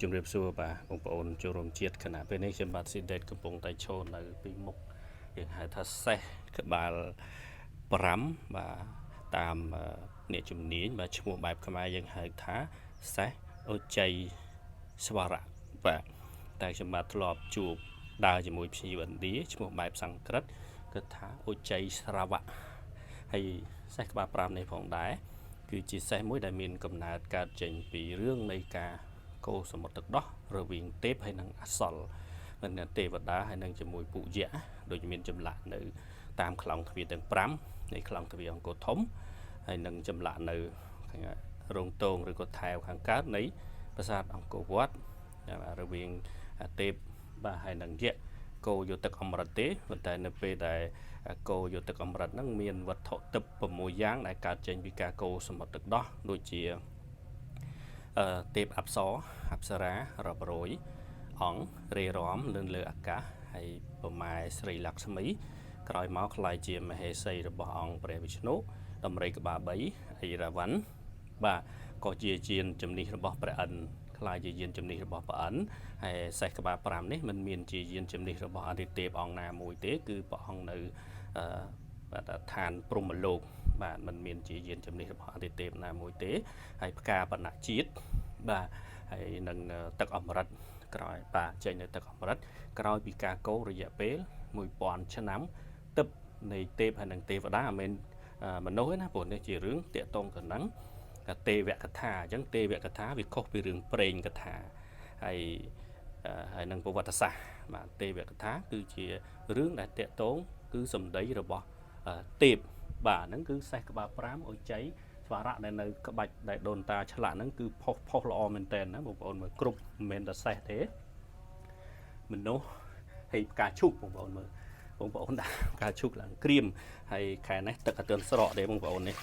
ជំរាបសួរបាទបងប្អូនចូលរួមជាតិខណៈពេលនេះខ្ញុំបាទស៊ីដេតកំពុងតែឈរនៅពីមុខយើងហៅថាសេះក្បាល5បាទតាមអ្នកជំនាញបាទឈ្មោះបែបខ្មែរយើងហៅថាសេះឧជ័យស្វរៈបាទតែខ្ញុំបាទធ្លាប់ជួបដើរជាមួយភ្ញៀវឥណ្ឌាឈ្មោះបែបសំស្ក្រឹតគឺថាឧជ័យស្រាវៈហើយសេះក្បាល5នេះផងដែរគឺជាសេះមួយដែលមានកំណើតកើតចេញពីរឿងនៃការកូរសមុទ្រទឹកដោះរវាងទេពហើយនិងអសរនិងទេវតាហើយនឹងជាមួយពួកយក្សដូចមានចម្លាក់នៅតាមខ្លងទ្វារទាំង5នៃខ្លងទ្វារអង្គរធំហើយនឹងចម្លាក់នៅរោងតងឬក៏ថែវខាងកើតនៃប្រាសាទអង្គរវត្តរវាងទេពបាទហើយនឹងយក្សកោយកទឹកអមរិតទេប៉ុន្តែនៅពេលដែលកោយកទឹកអមរិតហ្នឹងមានវត្ថុទិព្វ6យ៉ាងដែលកើតចេញពីការកូរសមុទ្រទឹកដោះដូចជាទេពអប្សរអប្សរារាប់រយអង្គរេរំលឿនលើអាកាសហើយប្រម៉ែស្រីលក្ស្មីក្រោយមកក្លាយជាមហេសីរបស់អង្គព្រះវិស្ណុដំរីក្បាល3អីរាវ៉ាន់បាទក៏ជាយានជំនិះរបស់ព្រះឥន្ទក្លាយជាយានជំនិះរបស់ព្រះឥន្ទហើយសេះក្បាល5នេះមិនមានជាយានជំនិះរបស់អរិទេពអង្គណាមួយទេគឺព្រះអង្គនៅបាទឋានព្រហ្មលោកបាទมันមានជាយានជំនិះរបស់អរិទេពណាមួយទេហើយផ្កាបណជាតិបាទហើយនឹងទឹកអមរិតក្រោយបាទចេញនៅទឹកអមរិតក្រោយពីការកូររយៈពេល1000ឆ្នាំទឹកនៃទេពហើយនឹងទេវតាមិនមែនមនុស្សទេណាព្រោះនេះជារឿងតាកតងទៅនឹងទេវកថាអញ្ចឹងទេវកថាវាខុសពីរឿងព្រេងកថាហើយហើយនឹងប្រវត្តិសាស្ត្របាទទេវកថាគឺជារឿងដែលតាកតងគឺសម្ដីរបស់ទេពបាទហ្នឹងគឺសេះក្បាល5ឧជ័យស្វរៈដែលនៅក្បាច់ដែលដូនតាឆ្លាក់ហ្នឹងគឺផុសផុសល្អមែនតើណាបងប្អូនមើលគ្រប់មិនមែនតែសេះទេមនុស្សហើយផ្កាឈូកបងប្អូនមើលបងប្អូនដាក់ផ្កាឈូកឡើងក្រៀមហើយខែនេះទឹកអត់ទាន់ស្រកទេបងប្អូននេះ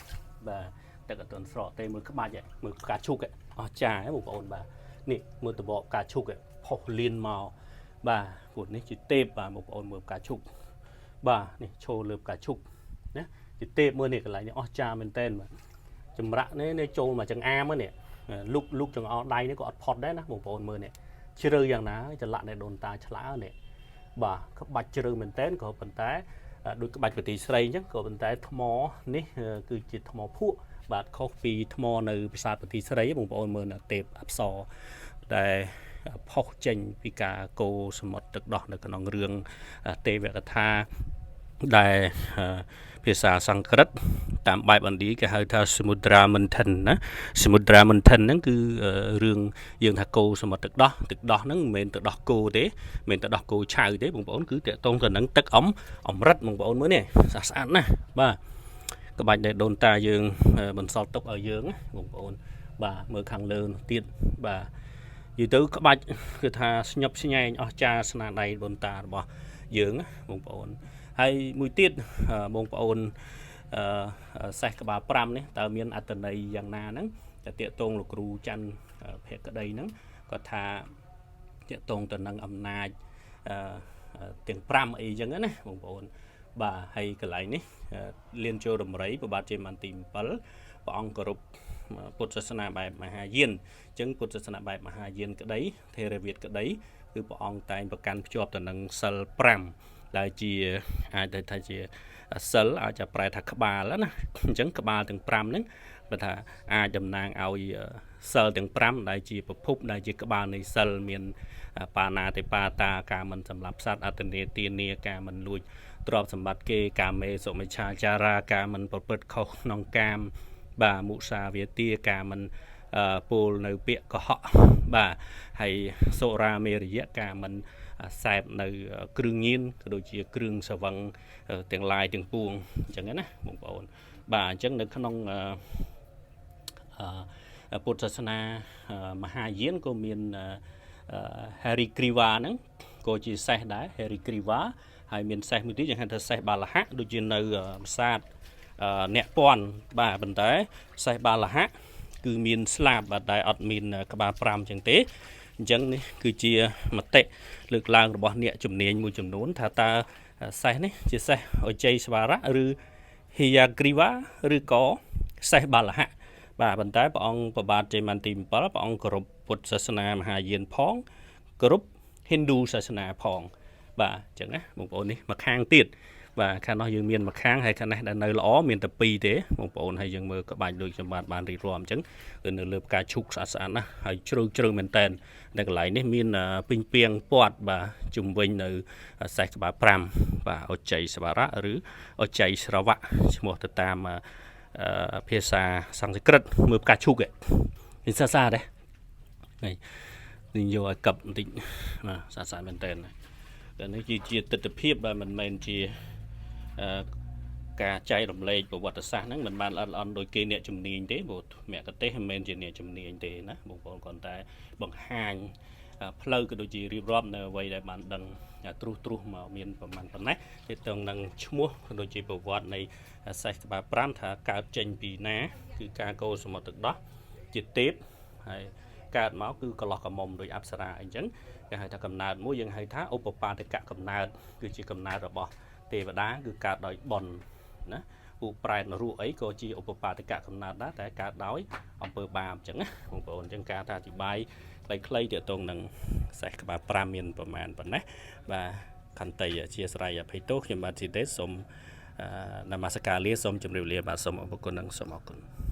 បាទទឹកអត់ទាន់ស្រកទេមើលក្បាច់មើលផ្កាឈូកអស្ចារ្យបងប្អូនបាទនេះមើលតបកផ្កាឈូកផុសលៀនមកបាទព្រោះនេះជាទេពបាទបងប្អូនមើលផ្កាឈូកបាទនេះឈរលើផ្កាឈូកណាជាទេពមើលនេះកន្លែងនេះអស្ចារ្យមែនតើបាទចម្រាក់នេះនេះចូលមកចង្អាមនេះលុកលុកចង្អោរដៃនេះក៏អត់ផុតដែរណាបងប្អូនមើលនេះជ្រៅយ៉ាងណាចលៈនៃដូនតាឆ្លានេះបាទក្បាច់ជ្រៅមែនតើក៏ប៉ុន្តែដូចក្បាច់ប្រទីស្រីអញ្ចឹងក៏ប៉ុន្តែថ្មនេះគឺជាថ្មភក់បាទខុសពីថ្មនៅប្រាសាទប្រទីស្រីបងប្អូនមើលទេពអប្សរដែលផុសចេញពីការកូរសមុទ្រទឹកដោះនៅក្នុងរឿងទេវកថាដែលភាសាសំស្ក្រឹតតាមបែបឥណ្ឌាគេហៅថា Samudra Manthan ណា Samudra Manthan ហ្នឹងគឺរឿងយើងថាកូរសមុទ្រទឹកដោះទឹកដោះហ្នឹងមិនមែនទឹកដោះគោទេមិនមែនទឹកដោះគោឆៅទេបងប្អូនគឺតាក់ទងទៅនឹងទឹកអំអមរិតបងប្អូនមើលនេះស្អាតស្អាតណាស់បាទក្បាច់ដែលដូនតាយើងបន្សល់ទុកឲ្យយើងបងប្អូនបាទមើលខាងលើនោះទៀតបាទនិយាយទៅក្បាច់គឺថាស្ញប់ស្ញែងអស្ចារ្យស្នាដៃដូនតារបស់យើងបងប្អូនហើយមួយទៀតបងប្អូនអឺសេះក្បាល5នេះតើមានអត្តន័យយ៉ាងណាហ្នឹងតែតាកតងលោកគ្រូច័ន្ទភក្តីហ្នឹងគាត់ថាតាកតងទៅនឹងអំណាចអឺទាំង5អីចឹងណាបងប្អូនបាទហើយកន្លែងនេះលៀនចូលរំរីប្របាទជេមន្ទី7ព្រះអង្គគោរពពុទ្ធសាសនាបែបមហាយានអញ្ចឹងពុទ្ធសាសនាបែបមហាយានក្តីថេរវាទក្តីគឺព្រះអង្គតែងប្រកាន់ភ្ជាប់ទៅនឹងសិល5ដែលជាអាចទៅថាជាសិលអាចจะប្រែថាក្បាលណាអញ្ចឹងក្បាលទាំង5ហ្នឹងបើថាអាចតំណាងឲ្យសិលទាំង5ដែលជាប្រភពដែលជាក្បាលនៃសិលមានបាណាតិបាតាការមិនសម្លាប់សត្វអត្តនេទានាការមិនលួចទ្រព្យសម្បត្តិគេកាមេសុមិច្ឆាចារាការមិនប្រព្រឹត្តខុសក្នុងកាមបាទមុសាវាទាការមិនពោលនៅពាក្យកុហកបាទហើយសុរាមេរយៈការមិនសែបនៅគ្រឿងញៀនក៏ដូចជាគ្រឿងសវឹងទាំងឡាយទាំងពួងអញ្ចឹងណាបងប្អូនបាទអញ្ចឹងនៅក្នុងអឺពុទ្ធសាសនាមហាយានក៏មាន Hari Kriva ហ្នឹងក៏ជាសេះដែរ Hari Kriva ហើយមានសេះមួយទៀតយើងហៅថាសេះបាលហៈដូចជានៅប្រាសាទអ្នកពាន់បាទប៉ុន្តែសេះបាលហៈគឺមានស្លាបបាទតែអត់មានក្បាល5ចឹងទេអញ្ចឹងនេះគឺជាមតិលើកឡើងរបស់អ្នកជំនាញមួយចំនួនថាតើសេះនេះជាសេះឧជ័យស្វារៈឬ Hiyagriva ឬក៏សេះបាលហៈប បាទប៉ុន្តែព្រះអង្គព្រះបាទជ័យវរ្ម័នទី7ព្រះអង្គគោរពពុទ្ធសាសនាមហាយានផងគោរពហិណ្ឌូសាសនាផងបាទអញ្ចឹងណាបងប្អូននេះមកខាងទៀតបាទខាងនោះយើងមានមួយខាងហើយខាងនេះដែលនៅល្អមានតែពីរទេបងប្អូនហើយយើងមើលក្បាច់ដូចខ្ញុំបាទបានរៀបរាប់អញ្ចឹងគឺនៅលើផ្កាឈូកស្អាតស្អាតណាស់ហើយជ្រៅជ្រៅមែនតែននៅកន្លែងនេះមានពីងពីងពាត់បាទជំវិញនៅសេះក្បាល5បាទអជ័យស្បារៈឬអជ័យស្រវៈឈ្មោះទៅតាមភាសាសំស្ក្រឹតមើលផ្កាឈូកឯងស្អាតស្អាតទេនេះនេះយកឲ្យកឹបបន្តិចបាទស្អាតស្អាតមែនតើតែនេះជាទស្សនភាពដែលមិនមែនជាការចែករំលែកប្រវត្តិសាស្ត្រហ្នឹងមិនបានល្អិតល្អន់ដោយគេអ្នកជំនាញទេព្រោះមគ្គទេសមិនមែនជាអ្នកជំនាញទេណាបងប្អូនគ្រាន់តែបង្ហាញផ្លូវក៏ដូចជារៀបរាប់នៅអ្វីដែលបានដឹងត្រុសត្រុសមកមានប្រមាណប៉ុណ្ណេះទាក់ទងនឹងឈ្មោះក៏ដូចជាប្រវត្តិនៃសេះក្បាល5ថាកើតចេញពីណាគឺការកូរសមុទ្រទឹកដោះជាទេពហើយកើតមកគឺកលោះកមុំដោយអប្សរាអីចឹងគេហៅថាកំណើតមួយយើងហៅថាឧបបាទកកំណើតគឺជាកំណើតរបស់ទេវតាគឺកើតដោយបុណ្យណាពួកប្រែតនរកអីក៏ជាឧបបាទកកំណើតដែរតែកើតដោយអំពើបាបអញ្ចឹងណាបងប្អូនអញ្ចឹងការថាអធិប្បាយខ្លីៗទាក់ទងនឹងសេះក្បាល5មានប្រមាណប៉ុណ្ណេះបាទខន្តីអធិស្ឋានអភ័យទោសខ្ញុំបាទធីទេសូមនមស្ការលាសូមជម្រាបលាបាទសូមអរគុណនិងសូមអរគុណ។